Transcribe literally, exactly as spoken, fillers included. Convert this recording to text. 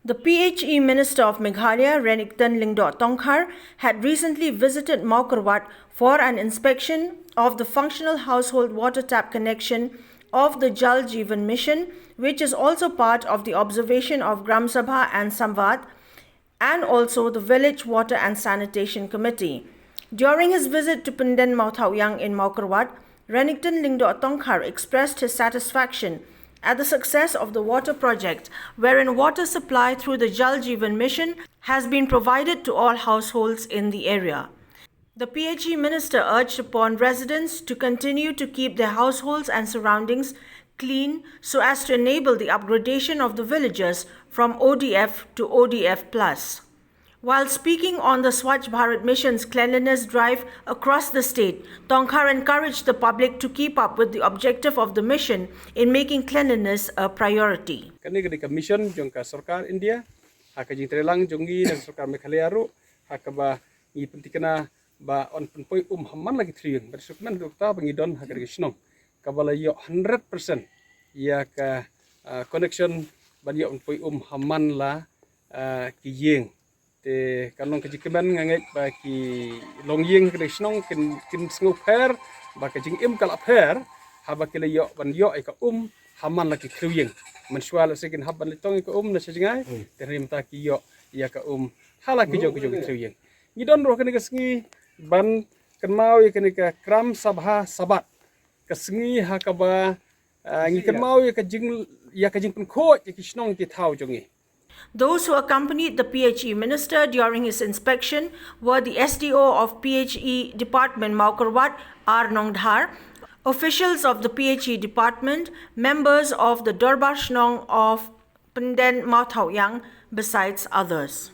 The P H E Minister of Meghalaya, Renikton Lyngdoh Tongkhar, had recently visited Mawkyrwat for an inspection of the functional household water tap connection of the Jal Jeevan Mission, which is also part of the observation of Gram Sabha and Samvad, and also the Village Water and Sanitation Committee. During his visit to Pyndenmawthawiang in Mawkyrwat, Renikton Lyngdoh Tongkhar expressed his satisfaction at the success of the water project, wherein water supply through the Jal Jeevan Mission has been provided to all households in the area. The P H E minister urged upon residents to continue to keep their households and surroundings clean so as to enable the upgradation of the villages from O D F to O D F plus. While speaking on the Swachh Bharat Mission's cleanliness drive across the state, Tongkhar encouraged the public to keep up with the objective of the mission in making cleanliness a priority. Kane ka dei ka mission jong ka sorkar India, ha ka jingtreilang jong ngi na ka sorkar Meghalaya ruh, ha kaba ngi pyntikna ba yn pynpoi um ha man la ki three ïing, bad sukmen ruh ta ba ngi don ha ka dei ka shnong kaba la ïoh hundred percent ïa ka, ah, connection ban ïoh pynpoi um ha man la, ah, ki ïing. Te kan long ka jingkmen, nga ngeit ba ki longïing ha ka dei ka shnong kin, kin sngewpher ba ka jingim ka la pher haba ki la ïoh ban ïoh ïa ka um ha man la ki three ïing. Mynshuwa la se kin hap ban leit tong ïa ka um na sha jngai, te hynrei mynta ki ïoh ïa ka um ha la ki jong ki jong ki three ïing. Ngi don ruh kane ka sngi ban kynmaw ïa kane ka Gram Sabha Sabat, ka sngi ha kaba, ah, ngi kynmaw ïa ka jing, ïa ka jingpynkhuid ïa ki shnong ki thaw jong ngi. Those who accompanied the P H E minister during his inspection were the S D O of P H E Department Mawkyrwat, R Nongdhar, officials of the P H E department, members of the Dorbar Shnong of Pyndenmawthawiang, besides others.